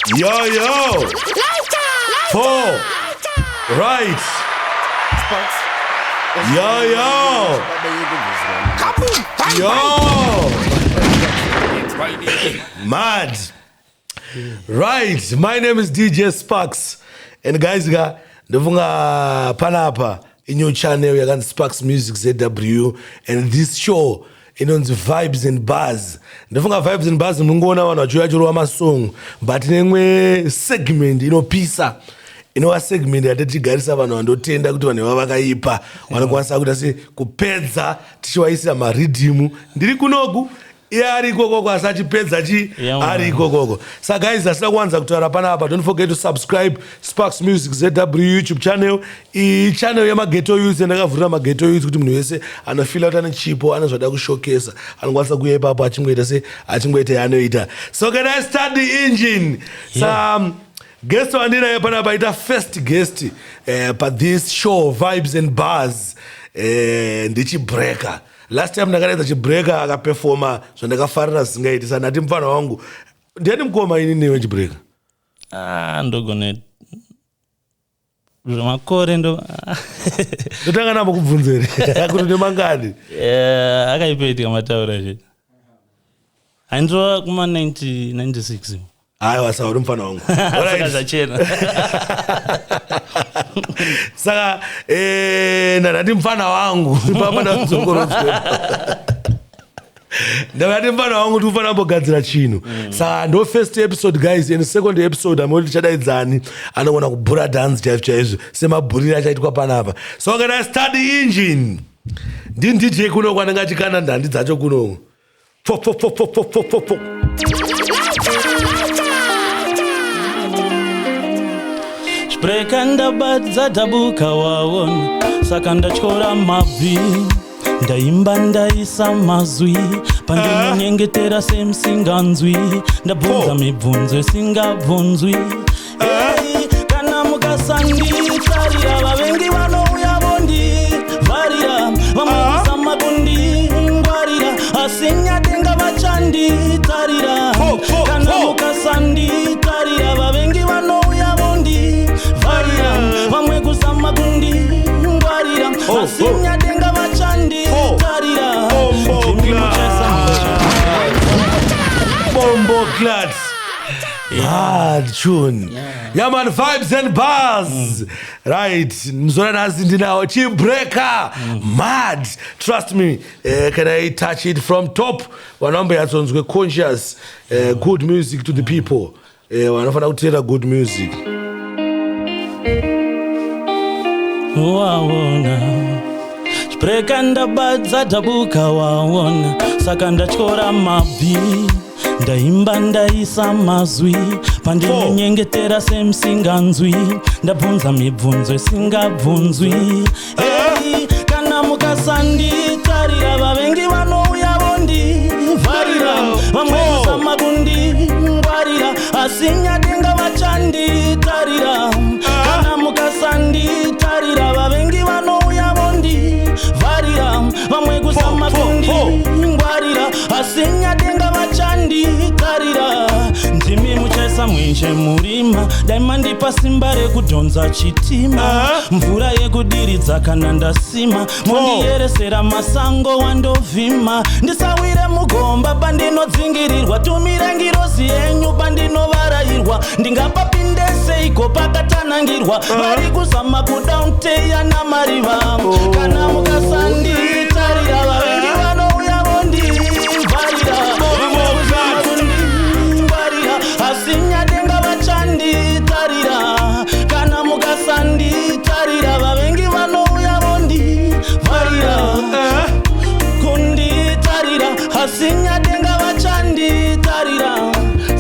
Yo, yo. Four. Right. Yo, yo. Yo. Mad. Right. My name is DJ Sparks. And guys, ga ndofunga panapa inew channel yakanzi Sparks Music ZW and this show inonzi Vibes and Bars. Ndofunga Vibes and Bars munongoona vanhu vachiuya vachirova masong, but nemwe segment inopisa inova segment yatatigarisa vanhu vandotenda kuti vanhu ivava vakaipa vanokwanisa kuita se kupedza tichivaisira maridhimu. Ndiri kunoku iye ari ikokoko asi achipedza chi ari ikokoko. Sa guys, asina kuwanza kutaura panapa, don't forget to subscribe Sparks Music ZW YouTube channel. Iyi channel yemageto youth, yandakavhurira mageto youth kuti munhu wese anofila kuti ane chipo, ane zvada kushokesa, anokwanisa kuuya ipapo achingoita se achingoita yaanoita. So can I start the engine? Sa guest wandinaye panapa ita first guest pathis show Vibes and Bars, ndiChibreaker. Last time ndakadaidza Chibreaker akapefoma zvandakafarira zvisingaiti. Sa ndati mufana wangu ndiani mukoma ini newe, Chibreaker? Ah, ndogone zvemakore ndo Ndotanga nambo kubvunzere kuti nemangani? Akaipetika mataura zve handinova kuma 1996. Aiwa, saka uri mufana wangu. Saka Alright. zvachena. Saka ndandati mufana wangu papa ndadzokorodzwa, ndakati mufana wangu kuti ufana ambogadzira chinhu. Saka ndo first episode, guys, and second episode amoti tichadaidzani anogona kubhura dhanzi chaizvo chaizvo semabhuriro achaitwa panapa. So can I start the engine? Ndini DJ kuno kwanenge achikanda ndandi dzacho kuno. Fo fo fo fo fo fo fo fo. Chibreka ndabadza dhabuka waona, saka ndatyora mabvi, ndaimba ndaisa mazwi pandinonyengetera semusinganzwi, ndabvunza mibvunzo isingabvunzwi. Hey, kana mukasanditarira vavengi vanouya vondivharira, vamwe kuzama kundingwarira, asi nyadenga vachanditarira. Fo, fo, Kana fo. mukasanditarira vavengi vanouya vondivharira, vamwe kuzama kundingwarira, asi nyadenga vachanditarira. Bombo Ndimi muchaisa Bombo clats. Hard tune. Yeah, man, Vibes and Bars. Right. Mzora nhasi ndinawo Chibreaker. Mad. Trust me. Can I touch it from top? Vanomboyatsonzwe conscious good music to the people. Vanofanira kuteera good music. Waona, chibreka ndabadza dhabuka waona, saka ndatyora mabvi, ndaimba ndaisa mazwi pandinonyengetera semusinganzwi, ndabvunza mibvunzo isingabvunzwi. Hey, kana mukasanditarira vavengi vanouya vondivharira, vamwe kuzama kundingwarira, asi nyadenga vachanditarira. Kana mukasanditarira vavengi vanouya vondivharira, vamwe kuzama Fo, fo, fo. kundingwarira, asi nyadenga vachanditarira. Ndimi muchaisa mwenje murima, dai mandipa simba rekudhonza chitima, mvura yekudiridza kana ndasima, mondieresera masango wandovhima, ndisawire mugomba pandinodzingirirwa, tumire ngirozi yenyu pandinovarayirwa. Ndingapapinde seiko pakatanangirwa vari kuzama kudaunteya namariva? Kana mukasanditarira vavengi vanouya vondivharira, vamwe kuzama kundingwarira, asi nyadenga vachanditarira. Kana mukasanditarira vavengi vanouya vondivharira, kunditarira, asi nyadenga vachanditarira.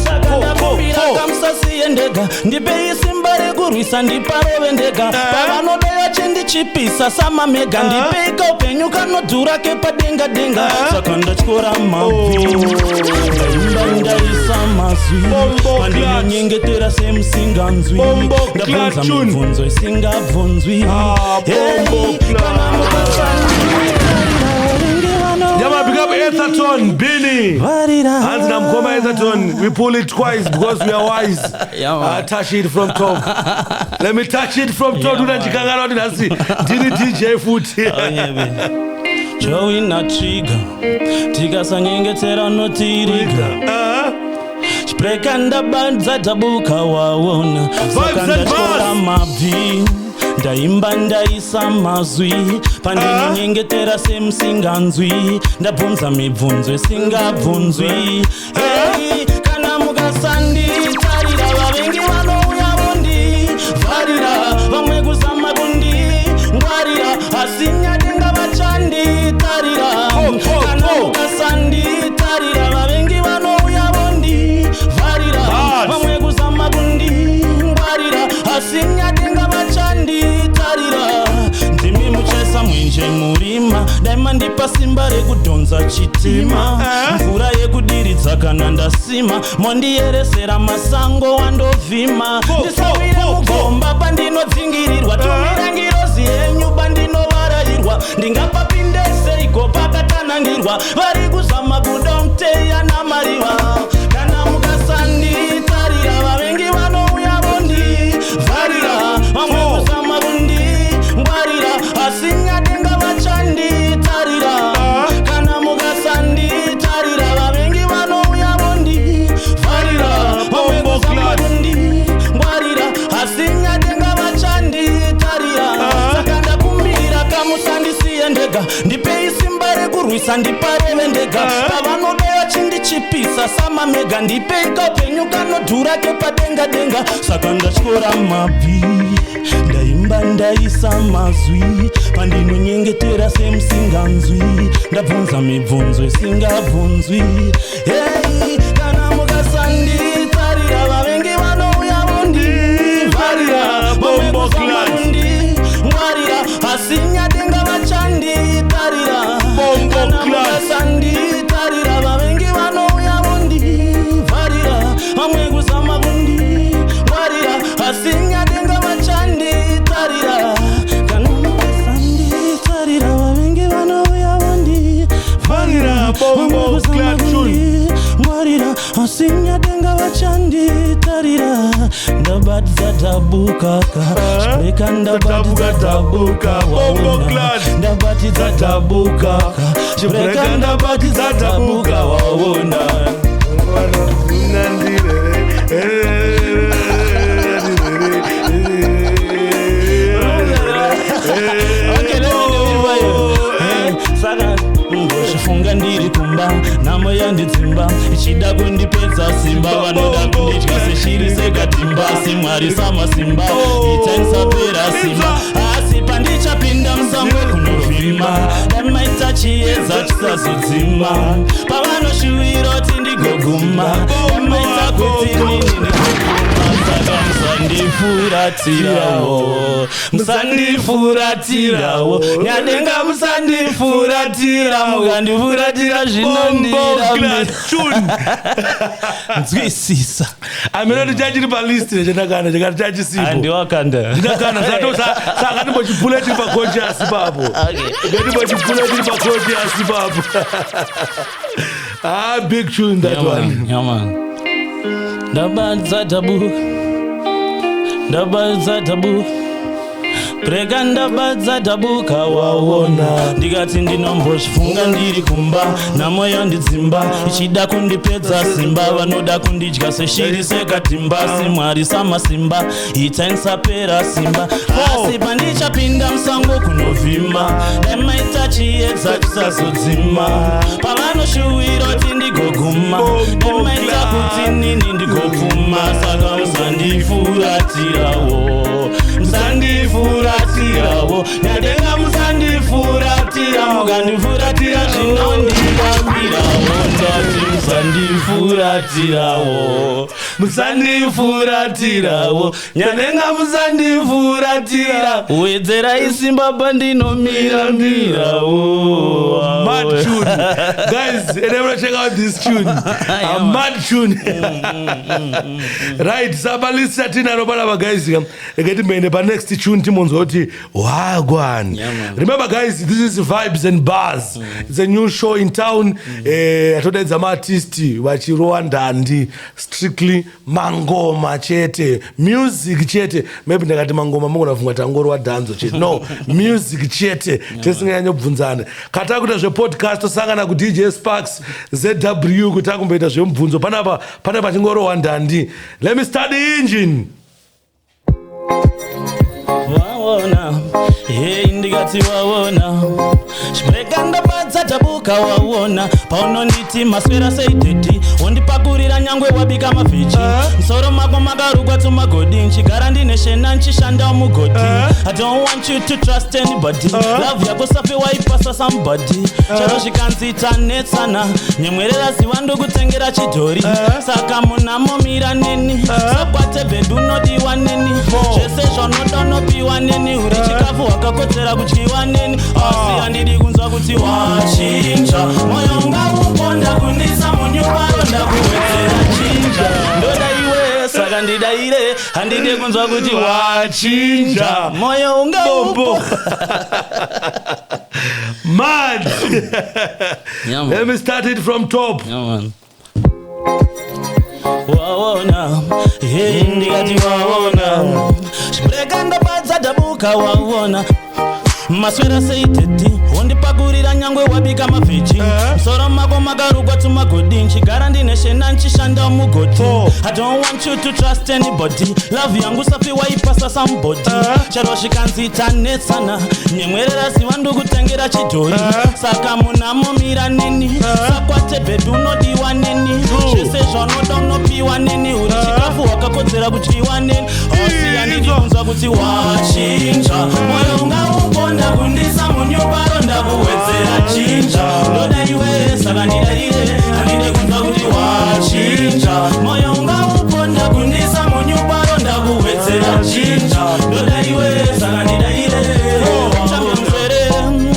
Saka Fo, ndakumbira fo, fo. kamusasiye ndega, ndipei simba rekurwisa, ndiparove ndega pavanodeya chindichipisa samamega, ndipei kaupenyu kanodhura kepadenga denga. Saka ndatyora mabvi, ndaimba ndaisa mazwi Bombo pandinonyengetera semusinganzwi, Bombo ndabvunza clap tune. mibvunzo isingabvunzwi. Ah, Hey, bombo kana mukasanditarira vavengi vanouya Yeah, man, big up Etherton, Billy. Varira. Hands namukoma Etherton. We pull it twice because we are wise. Yeah, man. Touch it from top. Let me touch it from top. Yeah, man. Unachikangana kuti nhasi ndini DJ futi. Joina triga tikasanyengetera notiriga. Chibreka ndabadza tabuka waona. Vibes Saka and ndatyora bars. mabvi, ndaimba ndaisa mazwi pandinonyengetera semusinganzwi, ndabvunza mibvunzo isingabvunzwi. Hey, kana mukasanditarira vavengi vanouya vondivharira, vamwe kuzama kundingwarira, asi nyadenga vachanditarira. Oh, oh, Kana oh. mukasanditarira vavengi vanouya vondivharira, Bars. vamwe kuzama kundingwarira, asi nyadenga vachanditarira. Ndimi muchaisa mwenje murima, dai mandipa simba rekudhonza chitima, mvura yekudiridza kana ndasima, mondieresera masango wandovhima, ndisawire oh, oh. mugomba pandinodzingirirwa, tumira ngirozi yenyu pandinovarayirwa, ndingapapinde seiko pakatanangirwa, vari kuzama kuda muteya namariva. Kana mukasanditarira vavengi vanouya vondivharira, vamwe Oh. kuzama kundingwarira, asi nyadenga vachanditarira. Kana mukasanditarira vavengi vanouya vondivharira, vamwe Bombo kuzama clad. kundingwarira, asi nyadenga vachanditarira. Saka ndakumbira kamusandisiye ndega, ndipei simba rekurwisa ndipareve ndega, pavanoda vachindichipisa samamega, ndipei kaupenyu kanodhura kepadenga denga. Saka ndatyora mabvi, ndaimba ndaisa mazwi pandinonyengetera semusinganzwi, ndabvunza mibvunzo isingabvunzwi. Hey, kana mukasanditarira vavengi vanouya vondivharira, vamwe Bombo kuzama clad. kundingwarira, asi nyadenga vachanditarira. Bombo Kana clad. mukasanditarira vavengi vanouya vondivharira, vamwe kuzama kundingwarira, asi nyadenga vachanditarira. Kana mukasanditarira vavengi vanouya vondivharira, Bombo vamwe kuzama clad tune. kundingwarira, asi nyadenga vachanditarira. Ndabatidza tabukaka chibreka, ndabatidza tabuka Bombo waona. clad. Ndabatidza tabukaka chibreka, ndabatidza tabuka waona. Okay, let me do it for you. Eh, saka ndozvifunga ndiri kumba, nhamo yandidzimba ichida kundipedza simba, vanoda kundidya seshiri sekatimba, asi Mwari samasimba itanisapera simba, asi pandichapinda musango kunovhima, dai maita chiedza chisazodzima, pavanoshuwira kuti ndigoguma, dai maita kuti inini ndigoguma. Saka musandifuratirawo, musandifuratirawo nyadenga, musandifuratira, mukandifuratira Bombo zvinondirambira. clad tune. Nzwisisa. Amene kuti chachiri palist nechandakana chakati chachisipo. Andiwakanda. Ndakana saka ndimbochipula chiri paconscious ipapo. Ndimbochipula chiri paconscious ipapo. Ah, big tune that one. Ndabatidza tabuka, ndabatidza tabuka breka, ndabatidza tabuka waona. Ndikati ndinombozvifunga ndiri kumba, nhamo yandidzimba ichida kundipedza simba, vanoda kundidya seshiri sekatimba, asi Mwari samasimba itainisapera simba, asi pandichapinda musango kunovhima, dai maita chiedza chisazodzima, pavanoshuwira kuti ndigoguma, dai maita kuti inini ndigopfuma. Saka musandifuratirawo, musandifuratirawo nyadenga, musandifuratira, mukandifuratira zvinondirambirawo. Ndati musandifuratirawo, Musandifuratirawo, Nyadenga, musandifuratira. Wedzerai simba pandinomira mirawo. Mad tune, guys, and everyone check out this tune, a mad tune. Right, saka list yatinaro panapa, guys, rege timboende panext tune, timonzwa kuti wagwan. Yeah, man. Remember, guys, this is Vibes and Bars. It's a new show in town. Atodaidza maartist vachirowa ndandi, strictly mangoma chete, music chete. Maybe ndakati mangoma, mungona funga tangorova dhanzo chete. No, music chete, tisinganyanyobvunzana. Katakuita zvepodcast, tosangana kuDJ Sparks ZW kuti akumboita zvemubvunzo. Panapa pane pachingorohwa ndandi. Let me start the engine. Waona, hei, ndikati waona chibreka, ndabadza tabuka. Waona paunonditi maswera sei daddy, wondipakurira nyangwe wabika maveggie. Musoro mako makarukwa tumagodi, nchigara ndine shena, nchishanda mugodi. I don't want you to trust anybody. Love yako safi waipasa somebody. Chero zvikanzi tanetsana, nyemwerera, ziva ndokutengera chidhori. Saka munamomira neni, sakwate baby, unodiwa neni. Zvese zvaunoda unopiwa neni, uri chikafu wakakodzera kudyiwa neni. Asi handidi kunzwa kuti wachinja. Moyo ungauponda kundisa munyubaro, ndakuwedzera chinja. Ndoda iwe, saka ndidaire, handidi kunzwa kuti wachinja. Moyo ungaupo Bombo. Mad. Yeah, man. Let me start it from top. Yeah, man. Waona, hey, ndikati waona chibreka, ndabadza dhabuka. Waona maswera sei daddy, wondipakurira nyangwe wabika maveggie. Musoro mako makarukwa tumagodi, nchigara ndine shena, nchishanda mugodi. I don't want you to trust anybody. Love yangu safi waipasa somebody. Chero zvikanzi tanetsana, nyemwerera, ziva ndokutengera chidhori. Saka munamomira neni, sakwate baby, unodiwa neni. Zvese zvaunoda unopiwa neni, uri chikafu wakakodzera kudyiwa neni. Asi handidi kunzwa kuti wachinja. Moyo ungauponda kundisa munyubaro, ndakuwedzera chinja. Ndoda iwe, saka ndidaire, handidi kunzwa kuti wachinja. Moyo ungauponda kundisa munyubaro, ndakuwedzera chinja. Ndoda iwe, saka ndidaire. Chambe muzere,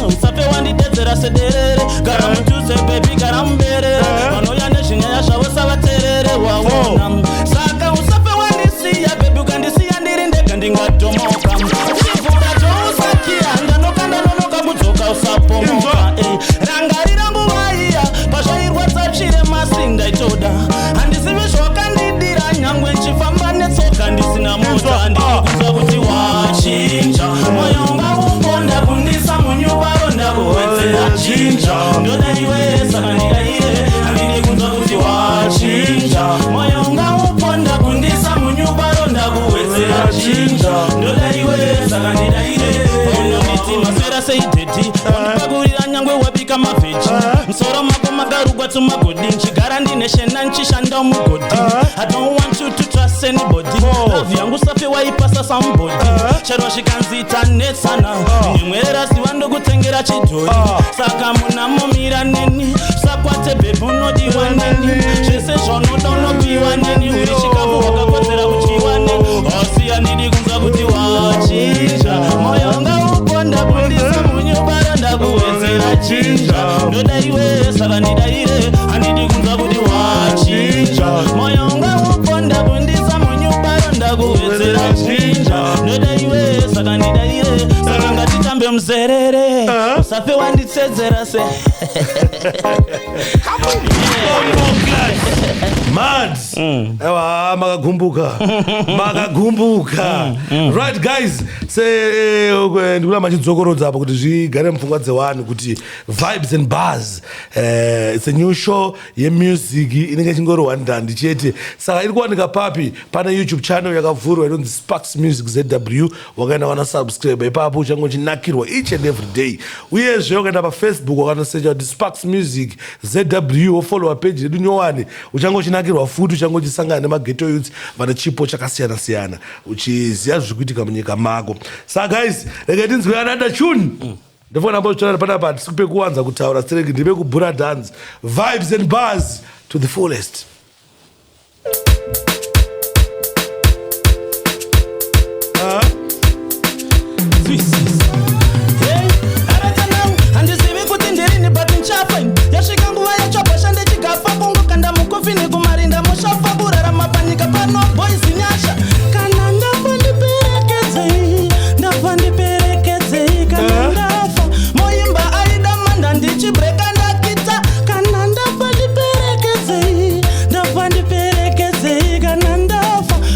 usafe wandidedzera sederere. Gara mudhuze baby, gara muberere. Vanouya nezvinyaya zvavo, savaterere. Waona, saka usafe wandisiya baby, ukandisiya ndiri ndega ndingadhomoka. Chivhura chousakiya, ndanoka, ndanonoka kudzoka, usapomoka. Eh, rangarira nguva iya pazvairwadza chiremasi, ndaitoda. Handizivi zvakandidira, nyangwe nchifamba netsoka ndisina mota. Ndiri kunzwa kuti wachinja. Moyo ungauponda kundisa munyubaro, ndakuwedzera chinja. Ndoda iwe, saka ndidaire, handidi kunzwa kuti wachinja. Moyo ungauponda kundisa munyubaro, ndakuwedzera chinja. Ndoda iwe, saka ndidaire. Unonditi maswera sei daddy, wandipakurira nyangwe wabika maveggie. Musoro mako makarukwa tumagodi, nchigara ndine shena, nchishanda mugodi. I don't want you to trust anybody. Love yangu safi waipasa somebody. Chero zvikanzi tanetsana, ndimwerera, ziva ndokutengera chidhori. Saka munamomira neni, sakwate baby, unodiwa neni. Zvese zvaunoda unopiwa neni, uri chikafu wakakodzera kudyiwa neni. Asi handidi kunzwa kuti wachinja. Moyo ungauponda kundisa munyubaro, ndakuwedzera chinja. Ndoda iwe, saka ndidaire, handidi kunzwa kuti wachinja. Moyo ungauponda kundisa munyubaro, ndakuwedzera chinja. Ndoda iwe, saka ndidaire. Saka ngatitambe muzerere, usafe wanditsedzera se. Mad. Aiwa, makagumbuka, makagumbuka. Right, guys, se ndikuramba chidzokorodza apo kuti zvigare mupfungwa dzevanhu kuti Vibes and Bars, it's a new show yemusic inenge ichingorohwa ndandi chete. Saka iri kuwanika papi? Pane YouTube channel yakavhurwa inonzi Sparks Music ZW. Wakaenda wana subscribe ipapo, uchange uchinakirwa each and every day. Uyezve ukaenda paFacebook, wakanosecha kuti Sparks Music ZW, wofollowa page redu nyowani, uchange uchinakirwa futi, uchange uchisangana nemaghetto youths vane chipo chakasiyana siyana, uchiziva zviri kuitika munyika mako. Saka guys, rege tinzwe another tune. Ndofana mbozvitaura panapa, hatisi kupe kuwanza kutaura stereki, ndipe kubhura dance. Vibes and Bars to the fullest.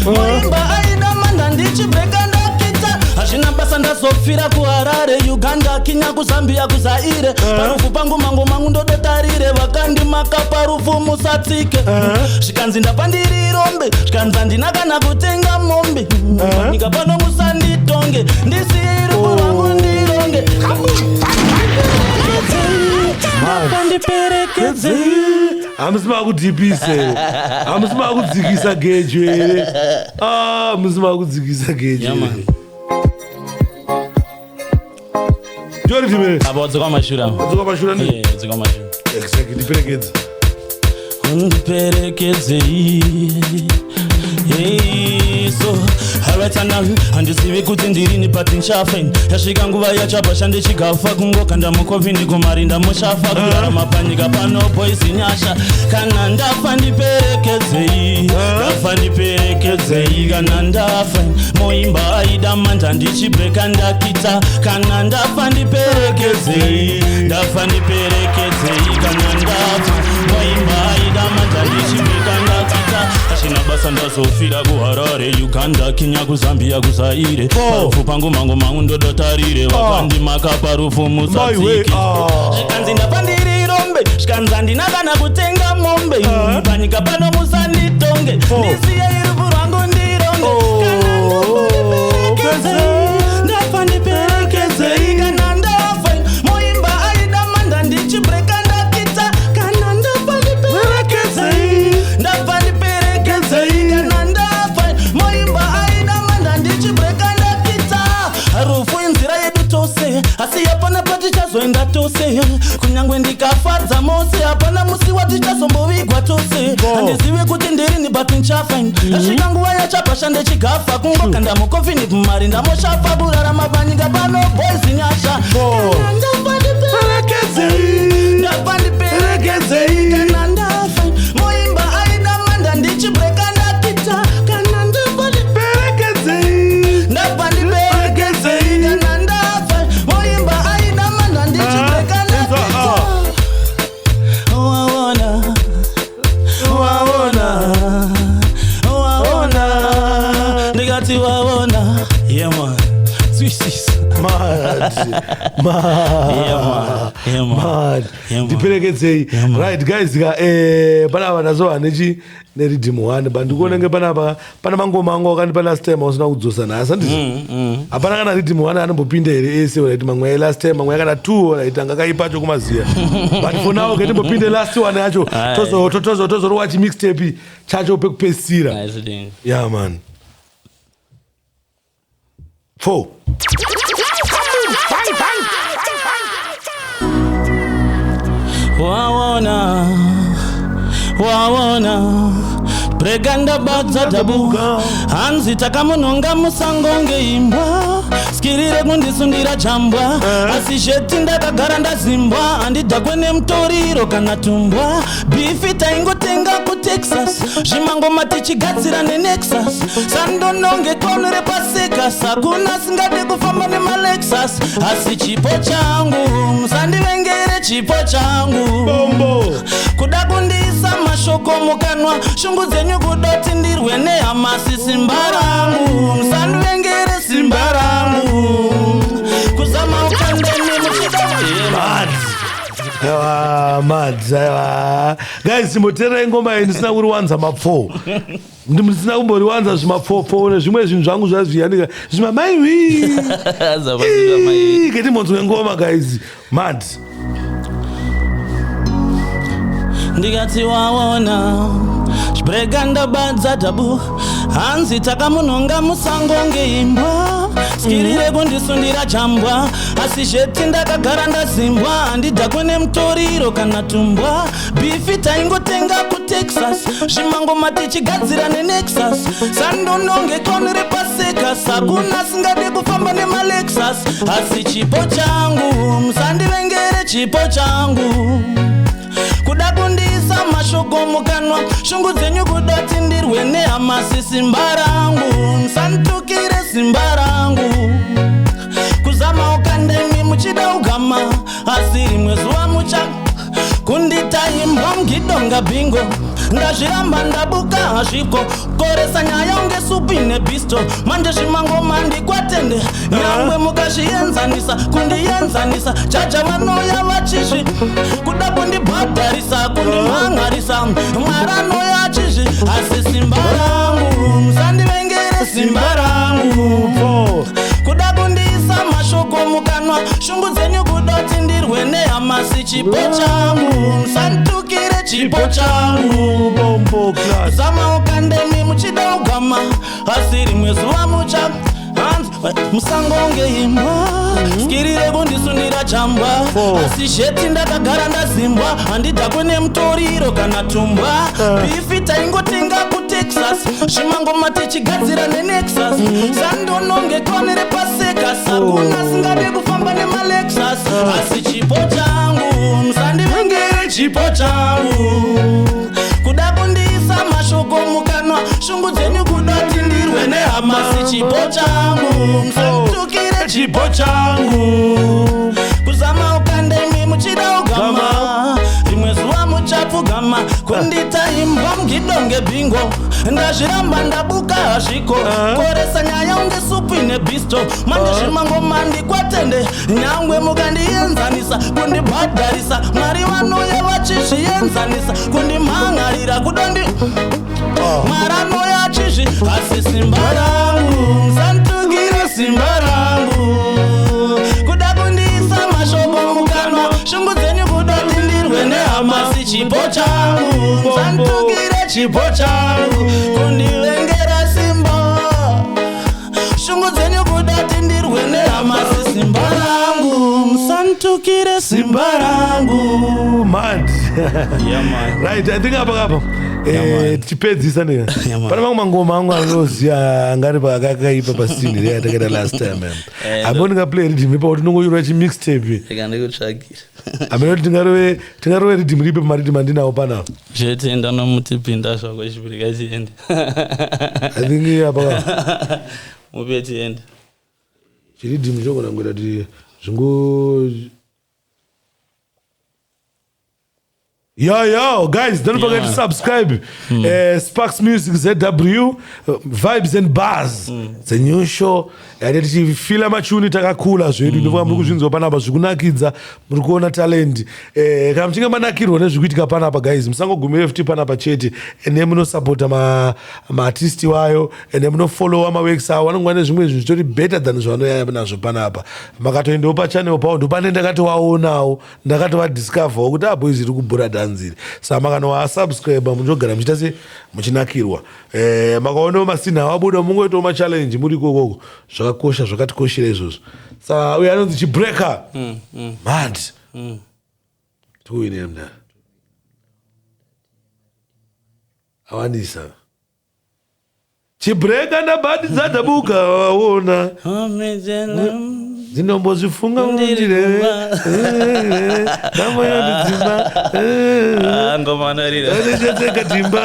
Muimba aida manda ndichibreka ndakita. Hazvina basa ndazofira kuHarare, Uganda, Kenya, kuZambia, kuZaire. Parufu pangu mango mangu ndodotarire. Vakandimaka parufu musatsike. Zvikanzi ndapa ndiri rombe, zvikanzi handina kana kutenga mombe. Panyika pano musanditonge, ndisiye rufu rwangu ndironge. Ndiperekedze. Hamusi makudhipisa here? Hamusi makudzikisa gejo here? Ah, musi makudzikisa gejo. Yeah, man. Ndiori timere. Apa wadzoka mashure apa. Wadzoka mashure ndi? Yeah, wadzoka mashure. Exactly, ndiperekedze. Undiperekedzei. Hey, so haratanal handizivi kuti ndirini but ndichafa. Yasvika nguva yachabasha ndichigafa, kungokanda mukovhini kumari ndamushafa. Kurarama panyika pano boys nyasha. Kana ndafa ndiperekedzei, ndafa ndiperekedzei. Kana ndafa moimba aida manja ndichibreka ndakita. Kana ndafa ndiperekedzei, ndafa ndiperekedzei. Kana ndafa moimba aida manja ndichibreka ndakita. Hazvina basa ndazofira kuHarare, Uganda, Kenya, kuZambia, kuZaire. Parufu pangu mango mangu ndodotarire. Vakandimaka parufu musatsike. Zvikanzi ndapa ndiri rombe, zvikanzi handina kana kutenga mombe. Panyika pano musanditonge, ndisiye rufu rwangu ndironge. Kana ndafa ndiperekedzei, ndafa ndiperekedzei. Kana ndafa moimba aida manda ndichibreka ndakita. Kana ndafa ndiperekedzei, ndafa ndiperekedzei. Kana ndafa moimba aida manda ndichibreka ndakita. Rufu inzira yedu tose, asi hapana patichazoenda tose. Kunyangwe ndikafadza mose, hapana musi watichazombovigwa tose. Handizivi kuti ndirini but ndichafa. Yasvika nguva yachabasha ndichigafa, kungokanda mukovhini kumari ndamoshafa. Kurarama panyika pano boys nyasha. Kana ndafa ndiperekedzei, ndafa ndiperekedzei. Kana ndafa moimba aida manda ndichibreka ndakita. Kana ndafa ndiperekedzei, ndafa ndiperekedzei. Kana ndafa moimba aida manda ndichibreka ndakita. Waona, waona, waona, ndikati waona. Yeah man, zwisisa. Mad. Mad. Yeah, man. Yeah, man. Mad. Yeah, man. Ndiperekedzei. Yeah, man. Right guys, ka panapa ndazova nechi neriddim 1, but ndikuonenge panapa pana mangoma angu akandipa last time ausina kudzosa nhasi, handiti? Hapana kana riddim 1 anombopinda here ese? Right, mamwe last time, mamwe kana 2, right, anga kaipa acho kumaziya, but for now ketimbopinde last one yacho. Aye. Tozorowa chimixtape chacho pekupedzisira. Nice thing. Yeah man, 4. Waona, waona, brega ndabadza dhabuka. Hanzi takamunhonga musango ngeimbwa, skirire kundisundira jambwa. Asi sheti ndakagara ndazimbwa, handidhakwe nemutoriro kana tumbwa. Beef taingotenga kuTexas, zvimangoma tichigadzira neNexus. Sandononge kono repasekas, hakuna singade kufamba nemaLexus. Asi chipo changu musandivengere, chipo changu. Bombo. Kuda kundiisa mashoko mukanwa, shungu dzenyu kudoti ndirwe nehamasi. Simba rangu musandivengere, simba rangu. Kuzama ukandeni muchida. Mad. Aiwa, mad. Aiwa guys, simboteerai ngoma iyi. Ndisina kuriwanza mapfo, ndisina kumboriwanza zvimapfopfo nezvimwe zvinhu zvangu zvazviyanika zvimamaiwi. Ketimbonzwe ngoma guys, mad. Ndikati waona, chibrega ndabadza dhabu. Hanzi takamunhonga musango ngeimbwa, skirire kundisundira jambwa. Asi sheti ndakagara ndazimbwa, handidhakwe nemutoriro kana tumbwa. Beef taingotenga kuTexas, zvimangoma tichigadzira neNexus. Sandononge kono repasekas, hakuna singade kufamba nemaLexus. Asi chipo changu musandivengere, chipo changu. Kuda kundiisa mashoko mukanwa, shungu dzenyu kudoti ndirwe nehamasi. Simba rangu musanditukire, simba rangu. Kuzama ukandemi muchida ugama, asi rimwe zuva mucha kunditaimbwa mugidonga bingo. Ndazviramba ndabuka, hazviko koresa nyaya unge. Bisto. Manje zvimangoma ndikwatende, nyangwe mukazvienzanisa, kundienzanisa. Jaja vanoya vachizvi kuda kundibhadharisa, kundimhangarisa. Mwari anoya achizvi, asi simba rangu, musandivengere simba rangu. Four. Kuda kundiisa mashoko mukanwa, shungu dzenyu kudoti ndirwe nehama, si chipo changu, musanditukire chipo changu. Bombo class. Zama ukandemi muchida ugama, asi rimwe zuva mucha hanzi musangonge imbwa, skirire kundisundira chambwa. Four. Asi sheti ndakagara ndazimbwa, handidhakwe nemutoriro kana tumbwa. Beef taingotenga kuTexas, zvimangoma tichigadzira neNexus. Sandononge konere pasekas, hakuna singade kufamba nemaLexus. Asi chipo changu, musandivengere chipo changu. Kuda kundiisa mashoko mukanwa, shungu dzenyu kudoti ndirwe nehama, si chipo changu, musanditukire chipo changu. Kuzama ukandemi muchida ugama, rimwe zuva muchapfugama. Kundita imbwa mugidonge bingo, ndazviramba, ndabuka, hazviko. Koresa nyaya unge supu ine Bisto. Manje zvimangoma ndikwatende, nyangwe mukandienzanisa, kundibhadharisa. Mwari vanoya vachizvienzanisa, kundimhangarira kudondi. Mwari anoya achizvi, asi simba rangu, musanditukire simba rangu. Kuda kundiisa mashoko mukanwa, shungu dzenyu kudoti ndirwe nehama, si chipo changu, musanditukire chipo changu. Kundivengera simba, shungu dzenyu kudati ndirwe nehama, si simba rangu, musanditukire simba rangu. Mad. Yeah, man. Right, I think apa kapa man. tichipedzisa ne Yeah, man. pane mamwe mangoma angu anoziva angari akakaipa pasini reya takaita last time. Ambo ndingaplay riddim ipa kuti ndinongoyura chimixtape. Rega ndikutsvagire. Amene kuti tingarove riddim ripi pamariddim andinawo panapa? Zvetenda nomuti, pinda zvako, chipirika chiende. I think apa kapa Mupe chiende. Chiriddim chogona kungoita kuti zvingo. Yo, yo, guys, don't forget to subscribe. Sparks Music ZW, Vibes and Bars. It's a new show. Yati tichifila machuni takakula zvedu. Ndinofunga muri kuzvinzwa panapa zvikunakidza, muri kuona talent. Kana muchinge manakirwa nezvikuitika panapa, guys, musangogumire futi panapa chete. Ende munosapota maartist wayo, ende munofollowa maworks avo, vanongova nezvimwe zvinhu zvitori better than zvavanoyaya nazvo panapa. Makatoendawo pachannel pavo, ndopane ndakatovaonawo, ndakatovadiscoverwo kuti aboys iri kubhura dhanziri. Saka makanowasubscribe, munogara muchiita se muchinakirwa. Makaonawo masina awabuda, mungoitawo machallenge muri ikokoko. Zvakakosha, zvakatikoshera izvozvo. Saka uyo anonzi Chibreaker. Mad. Tuine mna. Awandisa. Chibreaker ndabhati dzadabuka waona. Dzinombozvifunga. Ndiri Mundireve. kumba. Ndamoyondidzimba. Ngoma anorira. Katimba.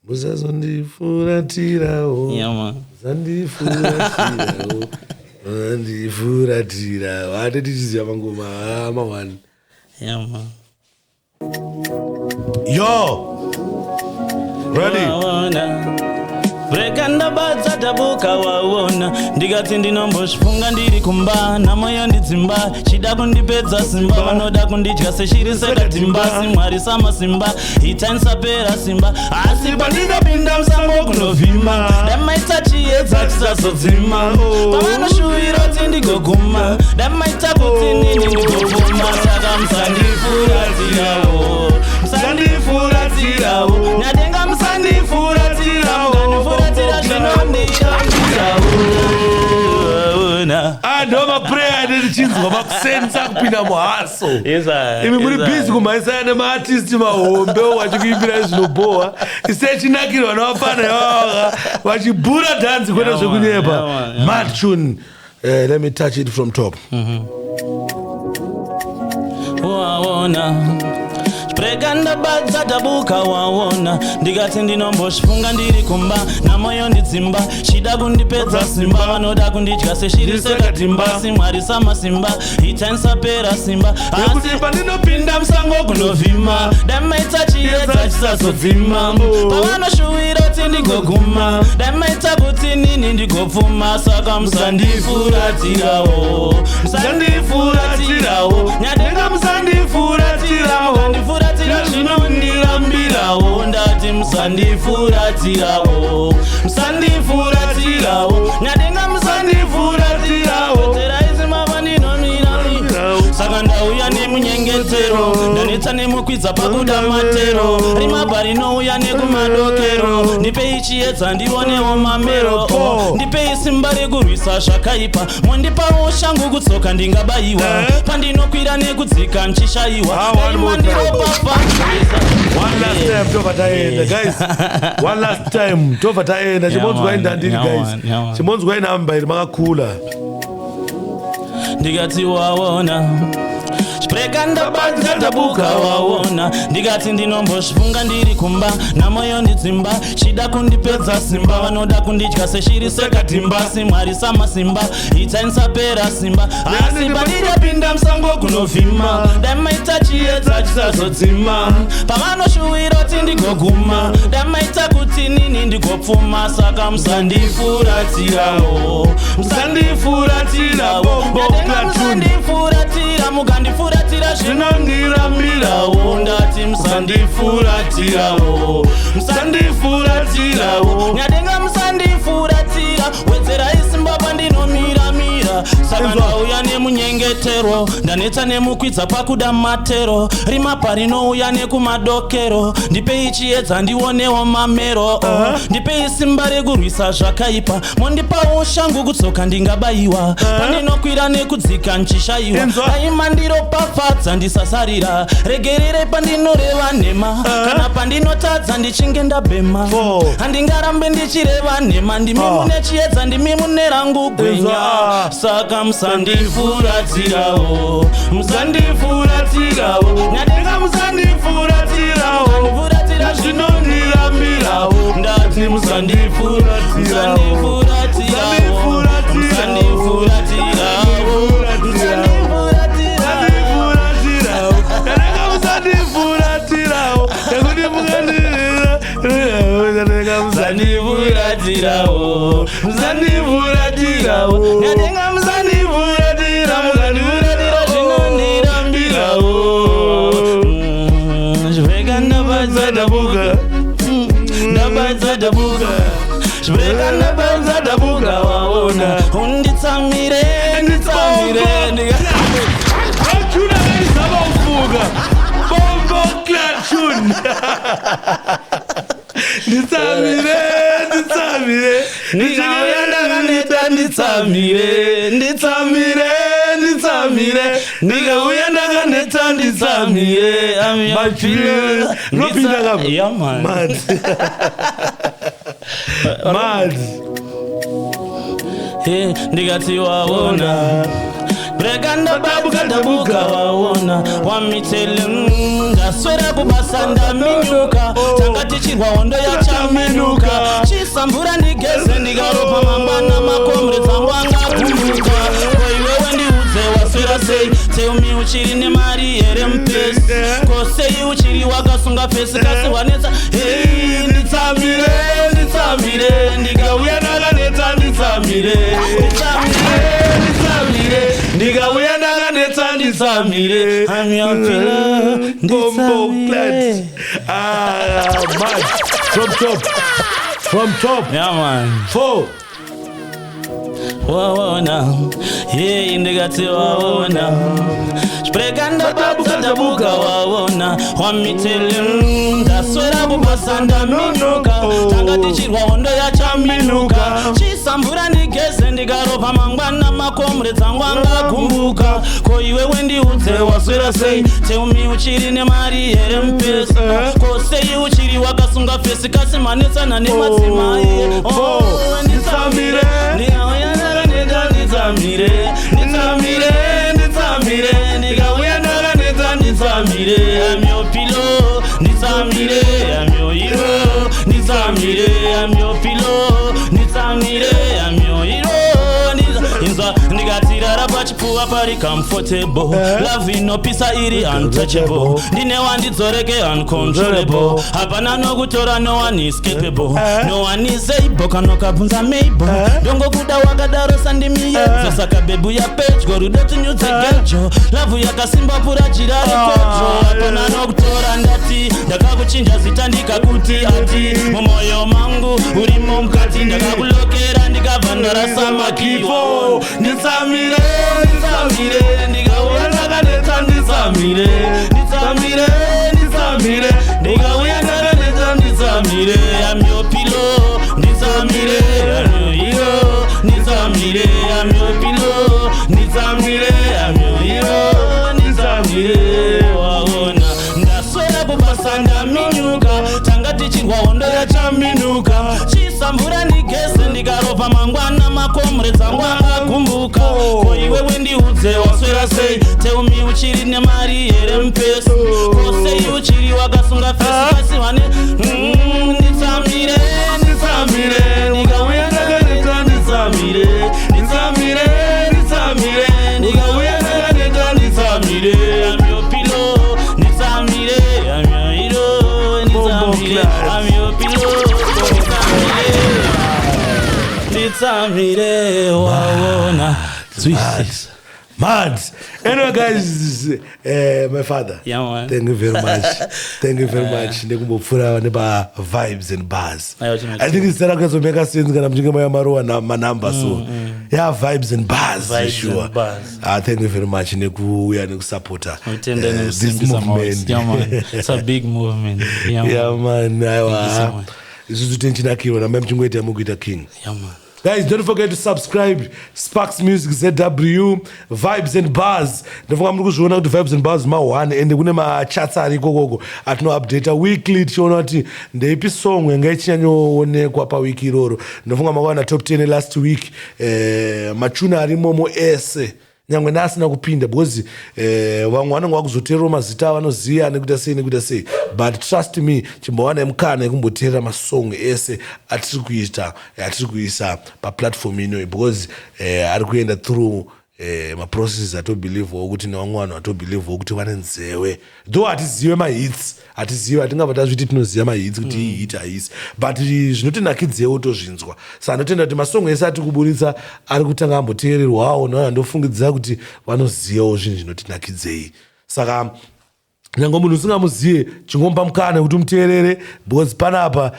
Musazondifuratirawo. Yeah, man. Zandifuratirawo, zandifuratirawo. Ate tichiziva mangoma amawani. Yeah, man. Yo, ready? Waona breka ndabadza dabuka waona, ndikati ndinombozvifunga ndiri kumba, nhamo yondidzimba, chida kundipedza simba, vanoda kundidya seshiri sekatimba. Si Mwari samasimba, itanisapera simba, asi pandinopinda musango kunovhima, damaita chiedza chisazodzima. Pavanoshuvira kuti ndigoguma, damaita kuti nini ndigopfuma. Saka musandifuratirawo, musandifuratirawo, nyadenga musandifuratirawo, mukandifuratira zvinondishandirawo. Ah, ndo maprayer ane tichinzwa makusenza kupinda muhaso. Imi muri busy kumhanyisana nemaartist mahombe vachikuimbirai zvinobhowa, isechinakirwa nevafana ivava vachibhura dhanzi kwete Yeah, man, zvekunyepa. yeah, man, yeah. Mad tune. Let me touch it from top. Waona. Breka ndabadza dabuka waona. Ndikati ndinombozvifunga ndiri kumba, namoyo ndidzimba, chida kundipedza simba. Vanoda kundidya seshiri sekatimba. Simwari samasimba, itanisapera simba. Nekuti Asi pandinopinda musango kunovhima, dai maita chiedza chisazodzima. Pavanoshuwira kuti ndigoguma, dai maita kuti nini ndigopfuma. Saka musandifuratirawo, musandifuratirawo, nyadenga musandifuratirawo. Kandifuratira zvinondirambirawo. Ndati musandifuratirawo, musandifuratirawo, nyadenga musandifuratirawo. Teraizima pandinomira. Saka ndauya nemunyengetero, ndanetsa nemukwidza pakuda matero. Rimabva rinouya nekumadokero. Ndipei chiedza ndionewo mamero. Oh. Ndipei simba rekurwisa zvakaipa. Mondipawo shangu kutsoka ndingabayiwa. Eh? Pandinokwira nekudzika nchishayiwa. Ah, one more time. Daimandiropapa. One last time, tobva taenda, guys. One last time, tobva taenda. Chimonzwai ndandiri, guys. Yeah, man. Chimonzwai namba iri makakula. Ndikati waona, chibreka ndabadza ndabuka waona. Ndikati ndinombozvifunga ndiri kumba, namoyo ndidzimba, chida kundipedza simba. Vanoda kundidya seshiri sekatimba. Simwari samasimba, itainisapera simba. Asi pandinopinda musango kunovhima, dai maita chiedza chisazodzima. Pavanoshuwira kuti ndigoguma, dai maita kuti nini ndigopfuma. Saka musandifuratirawo, musandifuratirawo, nyadenga musandifuratira. Mukandifuratira zvinondirambirawo. Ndati musandifuratirawo, musandifuratirawo, nyadenga musandifuratira. Wedzerai simba pandinomiramira. Saka ndauya nemunyengetero, ndanetsa nemukwidza pakuda matero. Rimapa rinouya nekumadokero. Ndipei chiedza ndionewo mamero. Ndipei simba rekurwisa zvakaipa. Mondipawo shangu kutsoka ndingabayiwa. Pandinokwira nekudzika nchishayiwa. Inzwa. Dai mandiropafadza ndisasarira. Regerere pandinoreva nhema, kana pandinotadza ndichinge ndabhema. Four. Handingarambe ndichireva nhema. Ndimi mune chiedza, ndimi mune rangu gwenya. Inzwa. Saka musandifuratirawo, musandifuratirawo, nyadenga Musandifuratirawo. musandifuratira Zvinondirambirawo. Ndati musandifuratirawo, musandifuratirawo, musandifuratirawo, musandifuratirawo. Nyadenga musandifuratirawo. Nekuti Musandifuratirawo, musandifuratirawo. nyadenga musandifuratira. Musandifuratira zvinondirambirawo. Zviveka ndabadza dabuka, ndabadza dabuka, zviveka ndabadza dabuka waona. Unditsamire, nditsamire. Tuna kaizama ufuka. Bombo clatun. Nditsamire, nditsamire. Ndikauya ndakaneta, nditsamire, nditsamire, nditsamire. Ndikauya ndakaneta, nditsamire. Machile. Rinopinda kapa. Yeah, man. Mad. Mad. Eh, ndikati waona, breka ndababuka ndabuka waona. Wamitele ndaswera kubasa ndaminyuka. Tanga tichirwa hondo yachaminuka. Chisambura ndigeze ndikaropa mangwana. Makomre dzangu angakumbuka. Ko iwewe ndiudze, waswera sei? Tell me, uchiri nemari here mupesi? Ko sei uchiri wakasunga face kasi wanetsa? Hei, nditsamire, nditsamire. Ndikauya ndakanetsa, nditsamire, nditsamire, nditsamire. Ndikauya ndakanetsa, nditsamire. I'm your pillar, Bombo nditsamire. clat. Ah, mad. From top. From top. Yeah, man. Four. Waona, yei, ndikati waona, chibreka ndabadza ndabuka waona. Wamitele ndaswera kubasa ndaminuka. Tanga tichirwa hondo yachaminuka. Chisambura ndigeze ndikaropa mangwana. Makomre dzangu angagumbuka. Ko iwewe ndiudze, waswera sei? Tell me, uchiri nemari here mupesi? Ko sei uchiri wakasunga face kasi manetsana nemadzimai? Oh, nditsamire, ndikauya ndakaneta, nditsamire, nditsamire, nditsamire. Ndikauya ndakaneta, nditsamire. Nditsamire, I'm your pillow. Nditsamire, I'm your hero. Nditsamire, I'm your pillow. Nditsamire, I'm your hero. Inzwa ndikatirara pachipfuva pari comfortable. Love inopisa, iri untouchable. Ndine wandidzoreke uncontrollable. Hapana nokutora, no one is capable, no one is able. Kana ukabvunza Mabel, ndongokuda wakadaro sandimiyedzo. Saka babe yapedyo, rudo tinyudze gejo. Love yakasimba pura chirari kojo. Hapana nokutora, ndati ndakakuchinja zita, ndikakuti ati mumwoyo mangu urimo mukati. Ndakakulokera, ndikabva ndarasa makifo. Nditsamire, nditsamire, ndikauya ndakaneta. Nditsamire, nditsamire, nditsamire, ndikauya ndakaneta. Nditsamire, I'm your pillow. Nditsamire, I'm your hero. Nditsamire, I'm your pillow. Nditsamire, I'm your hero. Nditsamire, waona ndaswera kubasa, ndaminyuka. Tanga tichirwa hondo yachaminuka. Chisa mvura ndigeze, ndikaropa mangwana makomre dzangu akagumbuka. Ko iwewe ndiudze, waswera sei? Tell me, uchiri nemari here mupurse? Ko sei uchiri wakasunga face pasi wane? Nditsamire, nditsamire, ndikauya ndakaneta. Nditsamire, nditsamire, nditsamire, ndikauya ndakaneta. Nditsamire, I'm your pillow. Nditsamire, I'm your hero. Nditsamire, I'm your pillow. Nditsamire, nditsamire, waona. Mad. Mad. Anyway, guys, my father. Yeah, man. Thank you very much. Thank you very much. Nekumbopfuura nepa Vibes and Bars. Aiwa, chino. I think it's rakazomeka sense kana muchinge mauya marowa manamba so. Yeah, Vibes and Bars. Vibes sure. and Bars. Thank you very much nekuuya nekusapota Utenda this nekusimbisa movement. maosi. Yeah, man. It's a big movement. Yeah, man. Yeah, man. Thank you so Aiwa. much. Isusu tenchinakirwa namai muchingoita mukuita king. Yeah, man. Guys, don't forget to subscribe. Sparks Music ZW, Vibes and Bars. Ndofunga muri kuzviona kuti Vibes and Bars ma1 ende kune machats ari ikokoko atinoupdata weekly, tichiona kuti ndeipi song yanga ichinyanyoonekwa pawiki iroro. Ndofunga makaona top 10 last week, machuna arimomo ese, nyangwe neasina kupinda, because vamwe vanenge vakuzoteerera mazita avanoziva nekuita sei nekuita sei. But trust me, chimbowana mukana yekumboteerera masong ese atiri kuita, atiri kuisa paplatform inoyi, because ari kuenda through maprocesses atobelievewo kuti nevamwe vanhu vatobelievewo kuti vane nzewe. Though hatizive mahits, hatizive, hatingabva tazviti tinoziva mahits kuti iyi hit haisi, but zvinotinakidzeiwo tozvinzwa. Saka ndotenda kuti masong ese atiri kuburitsa ari kutanga amboteererwawo nevanhu vandofungidzira kuti vanozivawo zvinhu zvinotinakidzei. Saka nyange munhu usingamuziye, chingomupa mukana kuti umuteerere, because panapa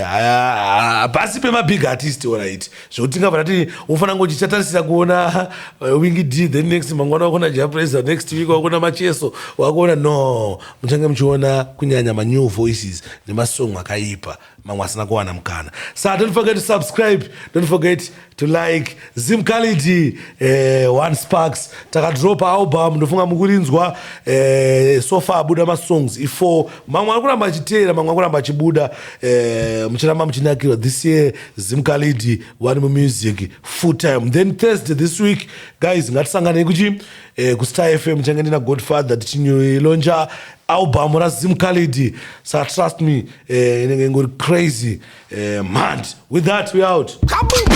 hapasi pemabig artist, alright, zvokuti tingabva tati unofanira kunge uchichatarisira kuona Winky D, then next mangwana wakuona Jah Prayzah, next week wakuona Macheso, wakuona. No, muchange muchiona kunyanya manew voices nemasong akaipa, mamwe asina kuwana mukana. Sa don't forget to subscribe, don't forget to like. Zimkality, One Sparks, takadropa album, ndofunga mukurinzwa. So far abuda masongs i4, mamwe ari kuramba achiteera, mamwe ari kuramba achibuda. Muchiramba muchinakirwa. This year Zimkality vari mumusic full time. Then Thursday this week, guys, ngatisanganei kuchi kuStar FM, change ndina Godfather tichilauncha album raZimkality. Saka trust me, inenge ingori crazy, mad. With that, we out. Kaboom!